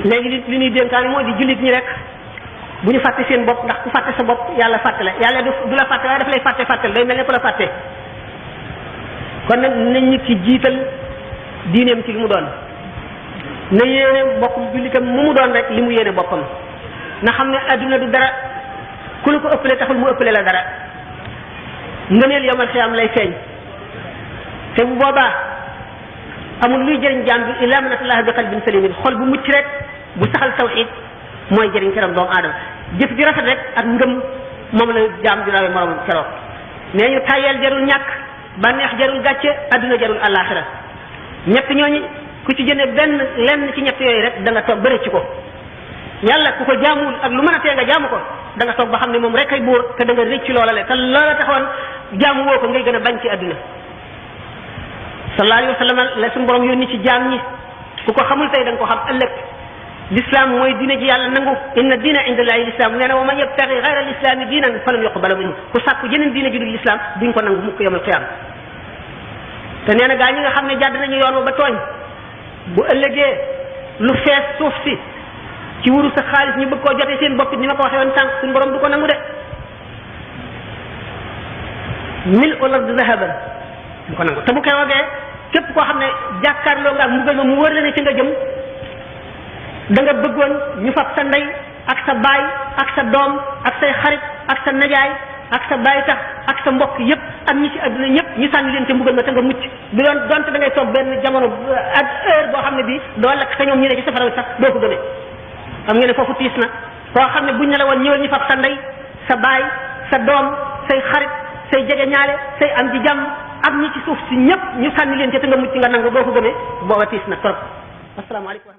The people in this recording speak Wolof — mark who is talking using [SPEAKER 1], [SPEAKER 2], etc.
[SPEAKER 1] léegi li ñuy dénkaane moo di jullit ñi rek bu ñu fàtte seen bopp, ndax ku fàtte sa bopp yàlla fàtte la, yàlla du la fàtte waaye daf lay fàttel day mel ne ku la fàtte. kon nag nañ nit ci jiital diineem ci li mu doon, na yéene mbokkum jullitam mu doon rek li mu yéene boppam, na xam ne adduna du dara, ku la ko ëppale taxul mu ëppale la dara, ngëneel yomal xiyaam lay feeñ. te bu boobaa amul luy jëriñ jaam bi illa man atallaha bi qalbin salimin, xol bu mucc rek bu saxal tawhid mooy jëriñ keroog doomu aadama. jëf ju rafet rek ak ngëm moom la jaam ju rawee moromam keroog. nee ñu tayel jarul ñàkk, bànneex jarul gàcce, adduna jarul àllaaxira. ñett ñooñu ku ci jëne lenn ci ñett yooyu rek da nga toog ba rëcc ko. yàlla ku ko jaamuwul ak lu mën a tee nga jaamu ko da nga toog ba xam ne moom rek ay buur, te da nga rëcc loola le te loola taxoon jaamu woo ko ngay gën a bañ ci adduna. sallallahu alayhi wa sallam la suñu borom yónni ci jaam ñi, ku ko xamul tey da nga ko xam ëllëg. l'islam mooy diine ji yàlla nangu, inna diina inda llahi l'islam, nee na wa man yabtaghi ghayra al-islami diinan falan yuqbala minhu, ku sàkku jeneen diine ju dul l'islam duñ ko nangu mukk yawmal qiyaama. te nee na gaa ñi nga xam ne jàdd nañu yoon ba tooñ, bu ëllëgee lu fees suuf si ci wuru sa xaalis ñu bëgg koo jotee seen bopp ni ma ko waxee woon tànk, suñu borom du ko nangu de. mil'ul ardi zahaban du ko nangu. te bu keroogee képp koo xam ne jàkkaarloo nga ak mbugal ma mu wër la ne ci nga jëm, da nga bëggoon ñu fab sa ndey ak sa baay ak sa doom ak say xarit ak sa najaay ak sa baay tax ak sa mbokk yépp ak ñi ci àdduna ñëpp ñu sànni leen ca mbugal ma te nga mucc. bi doon donte da ngay toog benn jamono ak heure boo xam ne bii doo lakk te ñoom ñu ne ci safara sax doo ko gëmee. xam nga ne foofu tiis na, koo xam ne buñ ne la woon ñëwal ñu fab sa ndey sa baay sa doom say xarit say jege ñaale say am di jàmm ak ñi ci suuf si ñëpp ñu sànni leen ca te nga mucc nga nangu doo ko gëmee, booba tiis na trop. asalaamaaleykum.